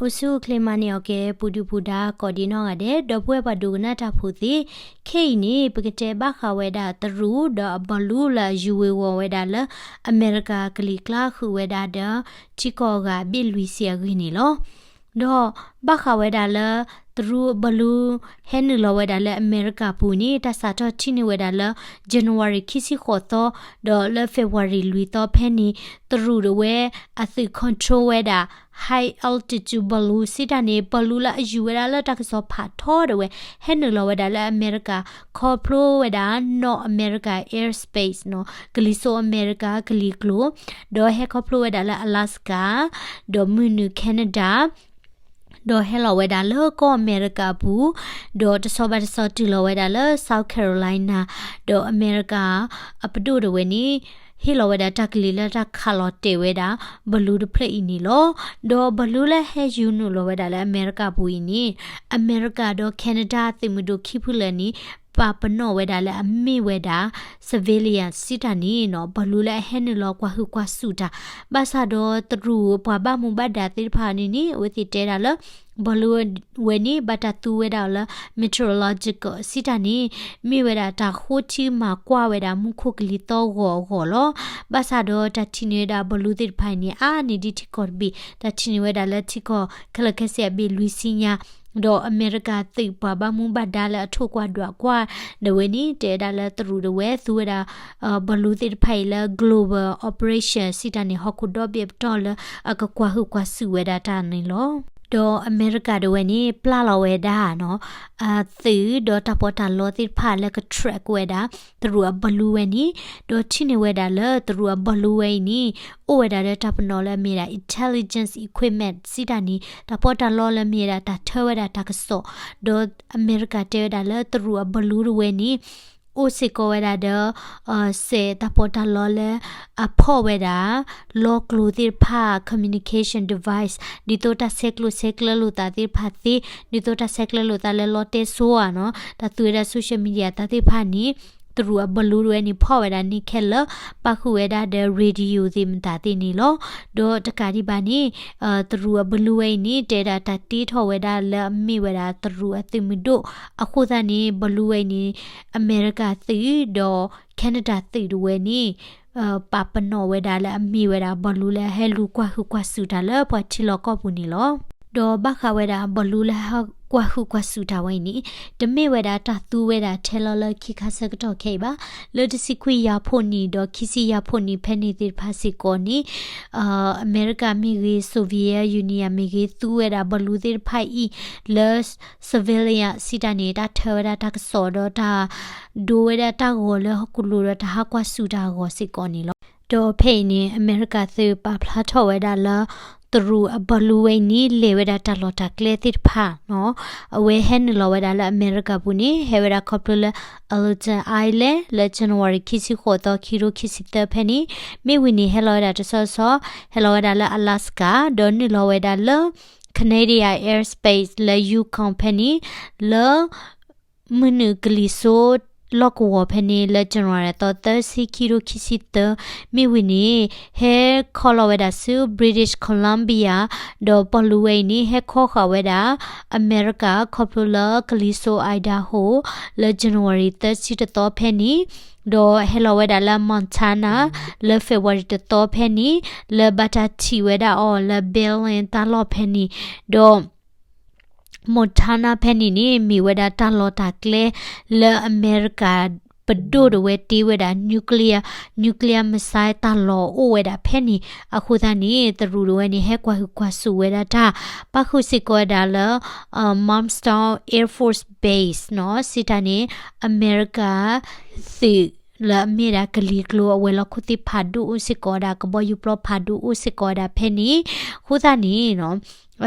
အိၣ်ဆူၣ်အိၣ်ချ့မၤန့ၢ်အီၤက့ၤ ပူၤဒုၣ်ပူၤဒါကိးဒံးနီၢ်ဂၤဒဲး ဒီပုၢ်ဝဲၢ်ပှၤဒိကနၣ်တၢ်ဖိသ့ၣ်, ခဲအံၤန့ၣ် ပကတဲဘၣ်ဃးဝဲဒၣ်တရူးဒီးအဘီလူးလၢအယူၤဝ့ၤဝီၤဝဲဒၣ်လၢ အမဲရကၤကလံၤကျါဃုာ်ဝဲဒၣ်ဒီး ထံကီၢ်အဂၤအဘ့ၣ်လွံၢ်ဆံအဂ့ၢ်န့ၣ်လီၤ. ဒီးဘၣ်ဃးဝဲဒၣ်လၢ တရူးအဘီလူး ဟဲနုာ်လီၤဝဲဒၣ်လၢအမဲရကၤပူၤန့ၣ် တၢ်စးထီၣ်ထံၣ်န့ၢ်ဝဲဒၣ်လၢ January ခံဆံဃိးသီ ဒီးလၢ February လွံၢ်သီဖဲန့ၣ် တရူးဒၣ်ဝဲအသုး control ဝဲဒၣ် high altitude balloon စံးတၢ်န့ၣ် ဘီလူးလၢအယူၤဝဲဒၣ်လၢတၢ်ကစီၣ်ဖးထီဒၣ်ဝဲ ဟဲနုာ်လီၤဝဲဒၣ်လၢအမဲရကၤ ခီဖျိဝဲဒၣ် North America airspace နီၤ ကလံၤစိးအမဲရကၤကလံၤကျိၤ, ဒီးဟဲခီဖျိဝဲဒၣ်လၢ Alaska ဒီးမုၢ်နုာ် Canada ဒီးဟဲလီၤဝဲဒၣ်လၢကီၢ်အမဲရကၤအပူၤ, ဒီးတဆီဘၣ်တဆီတုၤလီၤဝဲဒၣ်လၢ South Carolina ဒီးအမဲရကၤအပဒိၣ်ဒၣ်ဝဲန့ၣ် ဟ့ၣ်လီၤဝဲဒၣ်တၢ်ကလုၢ်လၢတၢ်ခးလီၤတဲာ်ဝဲဒၣ် ဘီလူးတဖျၢၣ်အံၤန့ၣ်လီၤ. ဒီးဘီလူးလၢဟဲယူၤနုာ်လီၤဝဲဒၣ်လၢအမဲရကၤပူၤအံၤန့ၣ် အမဲရကၤဒီး Canada သုးမုၢ်ဒိၣ်ခံဖုလၢာ်န့ၣ် ပာ်ပနီၣ်ဝဲဒၣ်လၢအမ့ၢ်ဝဲဒၣ် civilian စံးတၢ်န့ၣ်နီၤ ဘီလူးလၢအဟဲနုာ်လီၤကွၢ်ဟုၣ်ကွၢ်စူၣ်တၢ်, ဘၣ်ဆၣ်ဒီးတရူးပှၤဘၣ်မူဘၣ်ဒါသ့ၣ်တဖၣ်န့ၣ်န့ၣ် အဝဲသ့ၣ်တဲဒၣ်လၢ ဘီလူးဝဲန့ၣ် ဘၣ်တၢ်သူဝဲဒၣ်အီၤလၢ meteorological စံးတၢ်န့ၣ် မ့ၢ်ဝဲဒၣ်တၢ်ဃိထံမၤကွၢ်ဝဲဒၣ်မူခိၣ်ကလံၤသီဂီၤအဂီၢ်လီၤ. ဘၣ်ဆၣ်ဒီးတၢ်ထံၣ်န့ၢ်ဝဲဒၣ်ဘီလူးသ့ၣ်တဖၣ်အံၤန့ၣ် အါန့ၢ်ဒ်ထံကီၢ်တဘ့ၣ် တၢ်ထံၣ်န့ၢ်ဝဲဒၣ်လၢထံကီၢ်ခဲလၢာ်ခဲဆ့အဘ့ၣ်လွံၢ်ဆံညါ, ဒီးအမဲရကၤသုးပှၤဘၣ်မူဘၣ်ဒါလၢအထိၣ်ကွၢ်ဒွးကွၢ်ဒၣ်ဝဲန့ၣ် တဲဝဲဒၣ်လၢတရူးဒၣ်ဝဲသူဝဲဒၣ် ဘီလူးသ့ၣ်တဖၣ်အံၤလၢ global operation စံးတၢ်န့ၣ် ဟီၣ်ခိၣ်ဒီဘ့ၣ်အပတီၢ်လၢအကကွၢ်ဟုၣ်ကွၢ်စူၣ်ဝဲဒၣ်တၢ်န့ၣ်လီၤ. ဒီးအမဲရကၤဒၣ်ဝဲန့ၣ် ပျၢ်လီၤဝဲဒၣ်နီၤ အသုးဒီးတၢ်ပီးတၢ်လီသ့ၣ်တဖၣ်လၢက track ဝဲဒၣ် တရူးအဘီလူးဝဲန့ၣ်, ဒီးထံၣ်န့ၢ်ဝဲဒၣ်လၢတရူးအဘီလူးဝဲအံၤန့ၣ် အိၣ်ဝဲဒၣ်ဒီးတၢ်ပနီၣ်လၢအမ့ၢ်ဒၣ် intelligence equipment စံးတၢ်န့ၣ် တၢ်ပီးတၢ်လီလၢအမ့ၢ်ဝဲဒၣ်တၢ်ထၢဝဲဒၣ်တၢ်ကစီၣ်, ဒီးအမဲရကၤတဲဝဲဒၣ်လၢတရူးအဘီလူးဒၣ်ဝဲန့ၣ် အိၣ်စ့ၢ်ကီးဝဲဒၣ်ဒီး စဲးတၢ်ပီးတၢ်လီလၢ အဖီၣ်ဝဲဒၣ် လီကျိၤသ့ၣ်တဖၣ် communication device ဒ်သိးတၢ်ဆဲးကျိးဆဲးကျၢလိာ်သးသ့ၣ်တဖၣ်သ့, ဒ်သိးတၢ်ဆဲးကျၢလိာ်သးလၢလီတဲစိဧါနီၤ, တၢ်သူဝဲဒၣ် social media သးသ့ၣ်တဖၣ်န့ၣ် တရူးအဘီလူးဒၣ်ဝဲန့ၣ် ဖီၣ်ဝဲဒၣ်န့ၢ်ခဲလၢာ် ပာ်ဃုာ်ဝဲဒၣ်ဒီး radio သ့ၣ်မတၤသ့ၣ်န့ၣ်လီၤ. ဒီးတကးဒံးဘၣ်န့ၣ် တရူးအဘီလူးဝဲအံၤန့ၣ် တဲဒၣ်တၢ်တ့ထီၣ်ဝဲဒၣ်လၢအမ့ၢ်ဝဲဒၣ်တရူးအသုးမုၢ်ဒိၣ်, အဃိသတးန့ၣ် ဘီလူးဝဲအံၤန့ၣ် အမဲရကၤသုးဒီး Canada သုးဒၣ်ဝဲန့ၣ် ပာ်ပနီၣ်ဝဲဒၣ်လၢအမ့ၢ်ဝဲဒၣ်ဘီလူးလၢအဟဲလူၤကွၢ်ဟုၣ်ကွၢ်စူၣ်တၢ်လၢပှၤထံလီၢ်ကီၢ်ပူၤန့ၣ်လီၤ. ဒီးဘၣ်ဃးဝဲဒၣ်ဘီလူးလၢဟဲကွၢ်ဟုၣ်ကွၢ်စူၣ်တၢ်ဝဲအံၤန့ၣ် တမ့ၢ်ဝဲဒၣ်တၢ်သူဝဲဒၣ်ထဲလီၤလၢခံခါဆၢကတီၢ်ခဲအံၤဘၣ်, လၢတဆံခွံယၤဖှိၣ်နံၣ်ဒီးခံဆံယၤဖှိၣ်နံၣ်ဖဲန့ၣ်သ့ၣ်တဖၣ်စ့ၢ်ကီးန့ၣ် အမဲရကၤမ့ၢ်ဂ့ၤ Soviet Union မ့ၢ်ဂ့ၤ သူဝဲဒၣ်ဘီလူးသ့ၣ်တဖၣ်အံၤလၢ civilian စံးတၢ်န့ၣ် တၢ်ထၢဝဲဒၣ်တၢ်ကစီၣ်ဒီးတၢ်ဒိဝဲဒၣ်တၢ်ဂီၤလၢဟီၣ်ခိၣ်လိၤဒီးတၢ်ဟးကွၢ်စူၣ်တၢ်အဂီၢ်စ့ၢ်ကီးန့ၣ်လီၤ. ဒီးဖဲအံၤန့ၣ် အမဲရကၤသုးပာ်ဖျါထီၣ်ဝဲဒၣ်လၢ တရူးအဘီလူးဝဲအံၤန့ၣ် လဲၤဝဲဒၣ်တၢ်လီၢ်တၢ်ကျဲသ့ၣ်တဖၣ်နီၤ, အဝဲဟဲနုာ်လီၤဝဲဒၣ်လၢအမဲရကၤပူၤန့ၣ် ဟဲဝဲဒၣ်ခီဖျိလၢ Aleutian Island လၢ January ခံဆံဃိးသီ ခံကထိခံဆံသၢဖဲန့ၣ်, မ့ၢ်ဝံၤန့ၣ် ဟဲလီၤဝဲဒၣ်တဆီဆီ ဟဲလီၤဝဲဒၣ်လၢ Alaska ဒီးနုာ်လီၤဝဲဒၣ်လၢ Canadian airspace လၢ Yukon ဖဲန့ၣ် လၢ မုၢ်နုာ်ကလံၤစိးလီၢ်ကဝီၤဖဲန့ၣ် လၢ January သီသၢဆံ ခံကထိခံဆံသၢ, မ့ၢ်ဝံၤန့ၣ် ဟဲခီလီၤဝဲဒၣ်ဆူ British Columbia ဒီးဘီလူးဝဲအံၤန့ၣ် ဟဲခီဃာ်ဝဲဒၣ် အမဲရကၤခီဖျိလၢကလံၤစိး Idaho လၢ January သၢဆံတသီဖဲန့ၣ်, ဒီးဟဲလီၤဝဲဒၣ်လၢ Montana လၢ February တသီဖဲန့ၣ်, လၢဘၣ်တၢ်ထံၣ်ဝဲဒၣ်အီၤလၢ Belen တၢ်လီၢ်ဖဲန့ၣ်, ဒီး Montana ဖဲန့ၣ်န့ၣ် မ့ၢ်ဝဲဒၣ်တၢ်လီၢ်တၢ်ကျဲလၢအမဲရကၤပဒိၣ်ဒၣ်ဝဲတ့ဝဲဒၣ် nuclear, nuclear missile တၢ်လီၢ်အိၣ်ဝဲဒၣ်ဖဲန့ၣ်, အဃိသတးန့ၣ် တရူးဒၣ်ဝဲန့ၣ် ဟဲကွၢ်ဟုၣ်ကွၢ်စူၣ်ဝဲဒၣ်တၢ်, ပာ်ဃုာ်စ့ၢ်ကီးဝဲဒၣ်လၢ Marston Air Force Base နီၤ, စံးတၢ်န့ၣ် အမဲရကၤသုးလၢအမ့ၢ်ဒၣ်ကလံၤကျိၤအဝဲၤလီၢ်ခိၣ်သ့ၣ်ဖးဒိၣ်အိၣ်စ့ၢ်ကီးဝဲဒၣ် ကဘီယူၤပျီဖးဒိၣ်အိၣ်စ့ၢ်ကီးဝဲဒၣ်ဖဲန့ၣ်, အဃိသတးန့ၣ်နီၤ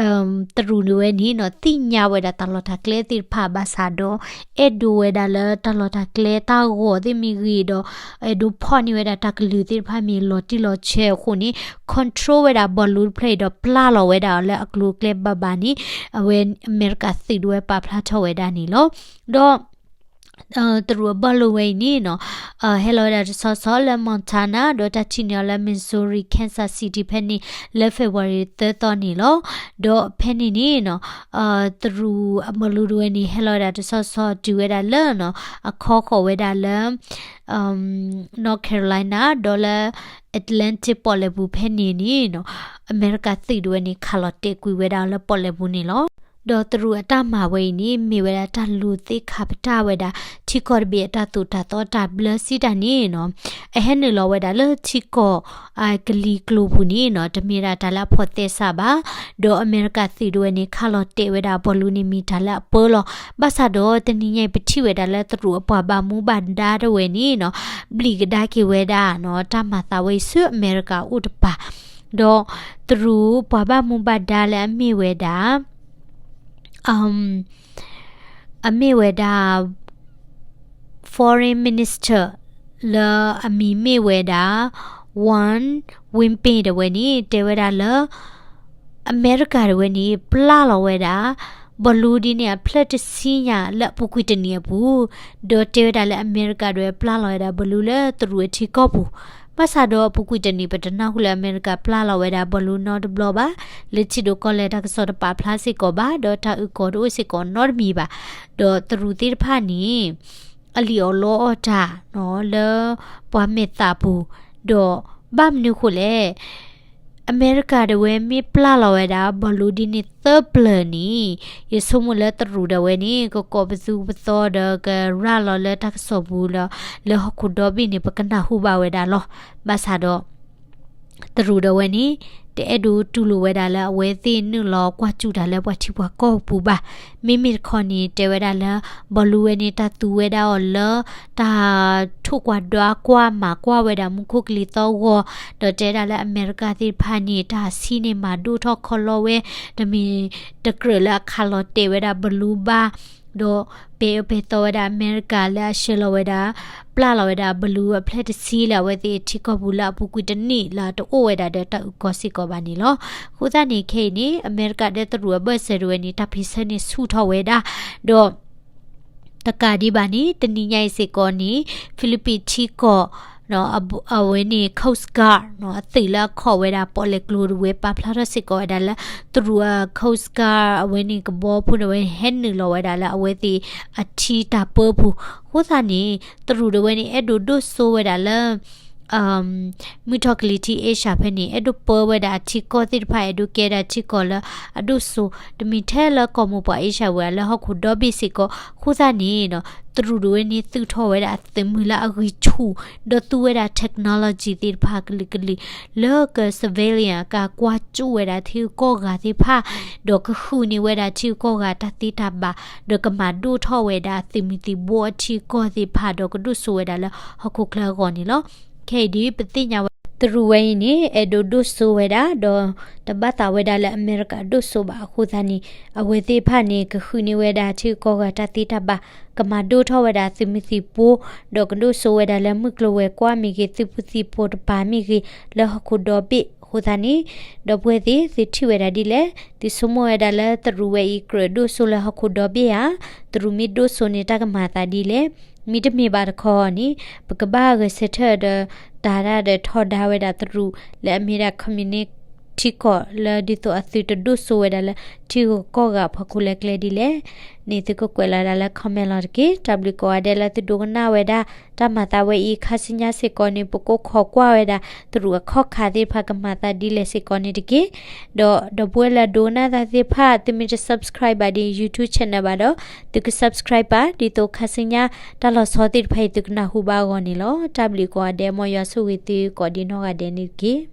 တရူးဒၣ်ဝဲန့ၣ်နီၤ သ့ၣ်ညါဝဲဒၣ်တၢ်လီၢ်တၢ်ကျဲသ့ၣ်တဖၣ်ဘၣ်ဆၣ်ဒီး အဲၣ်ဒိးဝဲဒၣ်လၢတၢ်လီၢ်တၢ်ကျဲတၢ်ဂီၤသ့ၣ်မ့ၢ်ဂ့ၤဒီး အဲၣ်ဒိးဖီၣ်န့ၢ်ဝဲဒၣ်တၢ်ကလုၢ်သ့ၣ်တဖၣ်မ့ၢ်လီၤတံၢ်လီၤဆဲးအဃိန့ၣ် control ဝဲဒၣ်ဘီလူးတဖျၢၣ်အံၤဒီးပျၢ်လီၤဝဲဒၣ်အီၤလၢအကျိၤအကျဲဘၣ်ဘၣ်န့ၣ် အဝဲအမဲရကၤသုးဒၣ်ဝဲပာ်ဖျါထီၣ်ဝဲဒၣ်န့ၣ်လီၤ. ဒီး တရူးအဘီၣ်လိဝဲအံၤန့ၣ်နီၤ ဟဲလီၤဝဲဒၣ်တဆီဆီလၢ Montana ဒီးတၢ်ထံၣ်န့ၢ်အီၤလၢ Missouri, Kansas City ဖဲန့ၣ် လၢ February သၢသီန့ၣ်လီၤ. ဒီးဖဲန့ၣ်န့ၣ်နီၤ တရူးအဘီၣ်လိတဝဲန့ၣ် ဟဲလီၤဝဲဒၣ်တဆီဆီတုၤဝဲဒၣ်လၢနီၤ အခီဃီၤဝဲဒၣ်လၢ North Carolina ဒီးလၢ Atlanta ပီၣ်လဲၣ်ပူၤဖဲန့ၣ်န့ၣ်နီၤ အမဲရကၤသုးတဝဲန့ၣ် ခးလီၤတဲာ်ကွံာ်ဝဲဒၣ်လၢပီၣ်လဲၣ်ပူၤန့ၣ်လီၤ. ဒီးတရူးအတၢ်မၤဝဲအံၤန့ၣ် မ့ၢ်ဝဲဒၣ်တၢ်လူၤသ့ၣ်ခါပတာ်ဝဲဒၣ် ထံကီၢ်တဘ့ၣ်အတၢ်သိၣ်တၢ်သီတၢ်ဘျၢစံးတၢ်န့ၣ်နီၤ အဟဲနုာ်လီၤဝဲဒၣ်လၢထံကီၢ် ကလံၤကျိၤပူၤန့ၣ်နီၤ တမ့ၢ်ဒၣ်တၢ်လၢအဖီၣ်သဲစးဘၣ်. ဒီးအမဲရကၤသုးတဝဲန့ၣ် ခးလီၤတဲာ်ဝဲဒၣ်အဘီၣ်လူန့ၣ်မ့ၢ်တၢ်လၢအပၢလီၤ. ဘၣ်ဆၣ်ဒီးတနံၤညါအံၤ ပထံၣ်ဝဲဒၣ်လၢတရူးအပှၤဘၣ်မူဘၣ်ဒါတဝဲန့ၣ်နီၤ ဘျံးကဒါက့ၤဝဲဒၣ်နီၤ တၢ်မၤသးဝဲအံၤဆူအမဲရကၤအိၣ်တပၤ ဒီးတရူးပှၤဘၣ်မူဘၣ်ဒါလၢအမ့ၢ်ဝဲဒၣ် အမ့ၢ်ဝဲဒၣ် Foreign Minister လၢအမံၤမ့ၢ်ဝဲဒၣ် Wang Wenbin တဝဲန့ၣ် တဲဝဲဒၣ်လၢ အမဲရကၤတဝဲန့ၣ် ပျၢ်လီၤဝဲဒၣ် ဘီၣ်လူဒ်န့ၣ် အဖျၢၣ်တဆံညါလၢအပူၤကွံာ်တနံၣ်အပူၤ, ဒီးတဲဝဲဒၣ်လၢအမဲရကၤတဝဲပျၢ်လီၤဝဲဒၣ်ဘီၣ်လူလၢတရူးအထံကီၢ်ပူၤ, ဘၣ်ဆၣ်ဒီးအပူၤကွံာ်တနံၣ် ပတနၢ်ဟူလၢအမဲရကၤပျၢ်လီၤဝဲဒၣ်ဘီၣ်လူနီတဘျီဘၣ်, လၢထံဒိၣ်ကီၢ်လဲၢ်တၢ်ကစီၣ်တပာ်ဖျါစ့ၢ်ကီးဘၣ်, ဒီးတၢ်အုၣ်ကီၤတအိၣ်စ့ၢ်ကီးနီတမံၤဘၣ်, ဒီးတရူးသ့ၣ်တဖၣ်န့ၣ် အလံၣ်အီၣ်လီအီၣ်တၢ် လၢပှၤမဲာ်သးပူၤ, ဒီးဘၣ်မနုၤဃိလဲၣ် အမဲရကၤတဝဲမ့ၢ်ပျၢ်လီၤဝဲဒၣ် ဘီၣ်လူဒ်န့ၣ်သၢပျၢၤန့ၣ်, ယဆိကမိၣ်လၢတရူးတဝဲန့ၣ် ကကိးပသူပသီဒီးကရၤလီၤလၢတၢ်ကစီၣ်ပူၤလီၤ, လၢဟီၣ်ခိၣ်ဒီဘ့ၣ်န့ၣ် ပကနၢ်ဟူဘၣ်ဝဲဒၣ်လီၤ. ဘၣ်ဆၣ်ဒီး တရူးတဝဲန့ၣ် တအဲၣ်ဒိးတူၢ်လိာ်ဝဲဒၣ်လၢအဝဲသ့ၣ်နုာ်လီၤကွၢ်စူၣ်တၢ်လၢပှၤထံပှၤကီၢ်ပူၤဘၣ်. မ့မ့ၢ်တခီန့ၣ် တဲဝဲဒၣ်လၢ ဘီၣ်လူဝဲန့ၣ် တၢ်သူဝဲဒၣ်အီၤလၢ တၢ်ထိၣ်ကွၢ်ဒွးကွၢ်မၤကွၢ်ဝဲဒၣ်မူခိၣ်ကလံၤသီၣ်ဂီၤ, ဒီးတဲဒၣ်လၢအမဲရကၤသ့ၣ်တဖၣ်န့ၣ် တၢ်ဆံးန့ၣ်မၤဒိၣ်ထီၣ်ခီလီဝဲ, တမ့ၢ်တကြၢးလၢအခးလီၤတဲာ်ဝဲဒၣ်ဘီၣ်လူဘၣ်, ဒီးပဲာ်အၢပဲာ်သီဝဲဒၣ်အမဲရကၤလၢအဆှၢလီၤဝဲဒၣ် ပျၢ်လီၤဝဲဒၣ်ဘီၣ်လူအဖျၢၣ်တဆံလၢအဝဲသ့ၣ်ထံကီၢ်ပူၤလၢအပူၤကွံာ်တနံၣ်လၢတအိၣ်ဝဲဒၣ်ဒီးတၢ်အုၣ်ကီၤစ့ၢ်ကီးဘၣ်န့ၣ်လီၤ. အဃိသတးန့ၣ် ခဲအံၤန့ၣ် အမဲရကၤဒီးတရူးအဘၢၣ်စၢၤတဝဲန့ၣ် တၢ်ဖံးဆၢန့ၣ်ဆူၣ်ထီၣ်ဝဲဒၣ်, ဒီး တကးဒံးဘၣ်န့ၣ် တနံၤညါအံၤစ့ၢ်ကီးန့ၣ် ဖံလံးပံးထံကီၢ် အဝဲန့ၣ် Coast Guard အသုးလၢအခီၣ်ဝဲဒၣ်ပီၣ်လဲၣ်ကျိၤတဝဲပာ်ဖျါထီၣ်စ့ၢ်ကီးဝဲဒၣ်လၢ တရူးအ Coast Guard အဝဲန့ၣ်ကဘီဖိတဝဲဟဲနုာ်လီၤဝဲဒၣ်လၢအဝဲသ့ၣ်အထံတၢ်ပၢပူၤ, အဃိသတးန့ၣ် တရူးတဝဲန့ၣ် အဲၣ်ဒိးဒိၣ်စိဝဲဒၣ်လၢ မုၢ်ထီၣ်ကလံၤထံး Asia ဖဲန့ၣ် အဲၣ်ဒိးပၢဝဲဒၣ်အထံကီၢ်သ့ၣ်တဖၣ် အဲၣ်ဒိးကဲဒၣ်ထံကီၢ်လၢအဒိၣ်စိ, တမ့ၢ်ထဲလၢကီၢ်မိၢ်ပှၢ် Asia ဝဲလၢဟီၣ်ခိၣ်ဒီဘ့ၣ်စ့ၢ်ကီး, အဃိသတးန့ၣ် တရူးတဝဲန့ၣ်သုးထီၣ်ဝဲဒၣ်အသုးမုၢ်လၢအဂံၢ်ဆူၣ်, ဒီးသူဝဲဒၣ် technology သ့ၣ်တဖၣ်ကလုာ်ကလုာ် လၢက surveillance ကကွၢ်စူၣ်ဝဲဒၣ်ထံဂုၤကီၢ်ဂၤသ့ၣ်တဖၣ်, ဒီးကဃုန့ၢ်ဝဲဒၣ်ထံဂုၤကီၢ်ဂၤတၢ်သ့တၢ်ဘၣ်, ဒီးကမၤဒိၣ်ထီၣ်ဝဲဒၣ်သုးမုၢ်သံၣ်ဘိအထံအကီၢ်သ့ၣ်တဖၣ် ဒီးကဒိၣ်စိဝဲဒၣ်လၢဟီၣ်ခိၣ်ချၢအဂီၢ်န့ၣ်လီၤ. ခဲအံၤဒ်ပသ့ၣ်ညါဝဲ တရူးဝဲအံၤန့ၣ် အဲၣ်ဒိးဒိၣ်စိဝဲဒၣ် ဒီးတဘၣ်သးဝဲဒၣ်လၢအမဲရကၤဒိၣ်စိဘၣ်အဃိသတးန့ၣ် အဝဲသ့ၣ်တဖၣ်န့ၣ် ကဃုန့ၢ်ဝဲဒၣ်ထံဂုၤကီၢ်ဂၤတၢ်သ့တၢ်ဘၣ်, ကမၤဒိၣ်ထီၣ်ဝဲဒၣ်သုးမုၢ်သံၣ်ဘိ, ဒီးကဒိၣ်စိဝဲဒၣ်လၢမုၢ်ကျိၤဝဲၤကွာ်မ့ၢ်ဂ့ၤ သုးဖိသံၣ်ဖိတပၤမ့ၢ်ဂ့ၤ လၢဟီၣ်ခိၣ်ဒီဘ့ၣ်အဃိသတးန့ၣ်, ဒီပုၢ်ဝဲၢ်သ့ၣ် သုထံၣ်ဝဲဒၣ်ဒ်လဲၣ်, သုဆိကမိၣ်ဝဲဒၣ်လၢတရူးဝဲအံၤကြၢးဒိၣ်စိလၢဟီၣ်ခိၣ်ဒီဘ့ၣ်ဧါ, တရူးမ့ၢ်ဒိၣ်စိန့ၣ် တၢ်ကမၤသးဒ်လဲၣ်, မ့တမ့ၢ်ဘၣ်တခီန့ၣ် ပကဘၣ်ဂဲၤဆၢထၢၣ်ဒီး တၢ်ဒၣ်ဒီးထီဒါဝဲဒၣ်တရူး လၢအမ့ၢ်ဒၣ် communist ထံကီၢ်လၢဒ်သိးအသုတဒိၣ်စိဝဲဒၣ်လၢ ထံဂုၤကီၢ်ဂၤအဖီခိၣ်လၢကျဲဒ်လဲၣ်န့ၣ် သုကကွဲးလီၤဒၣ်လၢ comment လီၤတက့ၢ်. တၢ်ဘျုးကိးဂၤဒဲးလၢသုဒိကနၣ်ဝဲဒၣ် တၢ်မၤသးဝဲအံၤ ခါဆူညါစ့ၢ်ကီးန့ၣ် ပကအိၣ်ခိးကွၢ်ဝဲဒၣ် တရူးအခီၣ်ခါသ့ၣ်တဖၣ်ကမၤသးဒ်လဲၣ်စ့ၢ်ကီးန့ၣ်တက့ၢ်. ဒီး ဒီပုၢ်ဝဲၢ်လၢအဒိကနၣ်တၢ်သ့ၣ်တဖၣ် သုမ့ၢ်တ subscribe ဘၣ်ဒ် YouTube channel ဘၣ်ဒီး သုက subscribe ဘၣ် ဒ်သိးခါဆူညါ တၢ်လီၤဆီသ့ၣ်တဖၣ်အံၤ သုကနၢ်ဟူဘၣ်အဂီၢ်န့ၣ်လီၤ. တၢ်ဘျုးကိးဂၤဒဲး မ်ယွၤဆိၣ်ဂ့ၤသုကိးဒံနီၢ်ဂၤဒဲးန့ၣ်တက့ၢ်.